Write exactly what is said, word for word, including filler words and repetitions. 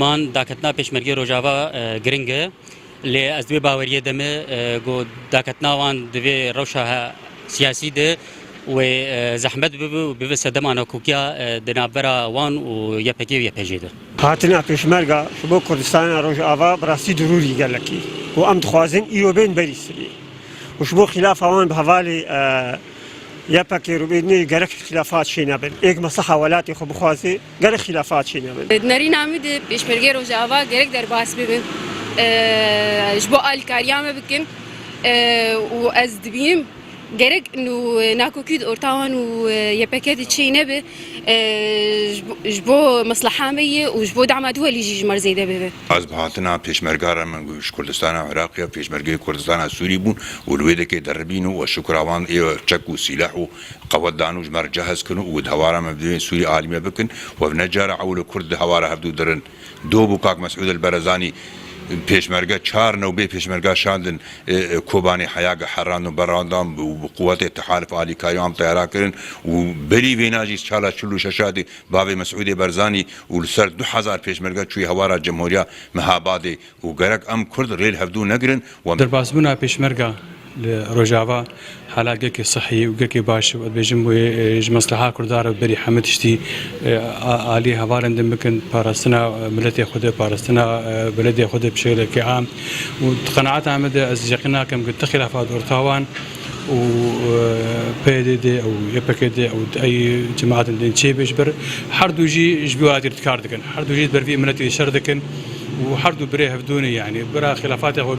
Man daketina pêşmergê Rojava, e, giring e. Lê ez di wê baweriyê de me, e, ku daketina wan di vê rewşa he-, siyasî de wê, e, zehmet bibe û bibe sedema nakokiya, e, di navbera wan û Y P G û Y P J de. Hatina pêşmerga ji bo Kurdistana Rojava bi rastî dirûrî gelekî ku em dixwazin îro bên berî sibê. Û ji bo xîlafa wan bi hevalê, e, Y P G rûbêdinê gerek xîlafat çênebin. Êk mesleha welatê xwe bixwaze, gerek xîlafat çênebin. Di nerîna min de pêşmergê Rojava gerek derbas bibin. E, ji bo alîkariya me bikin. E, û ez dibînim gerek nû nakokî di orta wan û, e, Y P G de çênebe. E, ji bo, ji bo mesleha me ye û ji bo dema duwelî jî ji me re zêde bibe. Ez bi hatina pêşmerga re min ji Kurdistana Iraqê, pêşmergeyê Kurdistana Sûrî bûn û li wê dekê deribîn û we şukra wan ê çek û sîleh û qewet dan û ji me re cehz kin û di hewara me bi Sûrî alî me bikin. We ne cara ewil Kurd di hewara hevdû dirin. Do bû kak Mesûd El Berezanî pêşmerge çar newbê pêşmerga şandin, e, e, Kobanê heya ge herrand û berrandan û bi quwetê tehalif alîkarî wan teyara kirin û berî vêna jî sala çil û şeş de bavê Mesûdê Berzanî û li ser du hezar pêşmerge çûyî hewara Cemhuriya Mehabadê û gerek em Kurd rê li hevdû negirin. Derbasbûna pêşmerga li Rojava hala gelekî sihî û gelekî baş û ez dibêjim wê, e, ji mesleha Kurda re berî hemî tiştî, e, a-, alî hevalên din bikin, parastina, e, miletê xwe de, parastina, e, beledê xwe de bi şeklekî am. Û di qenaeta me de ez yeqîn nakim ku ti xilafat orta wan û, e, P Y D de û Y P G de û ey cemaetên din çêbe ji ber her du jî ji vî welatî re dikar dikin. Her du jî di ber vî miletî şer dikin û her du birê hevdû ne, yanî bira xilafatê xwe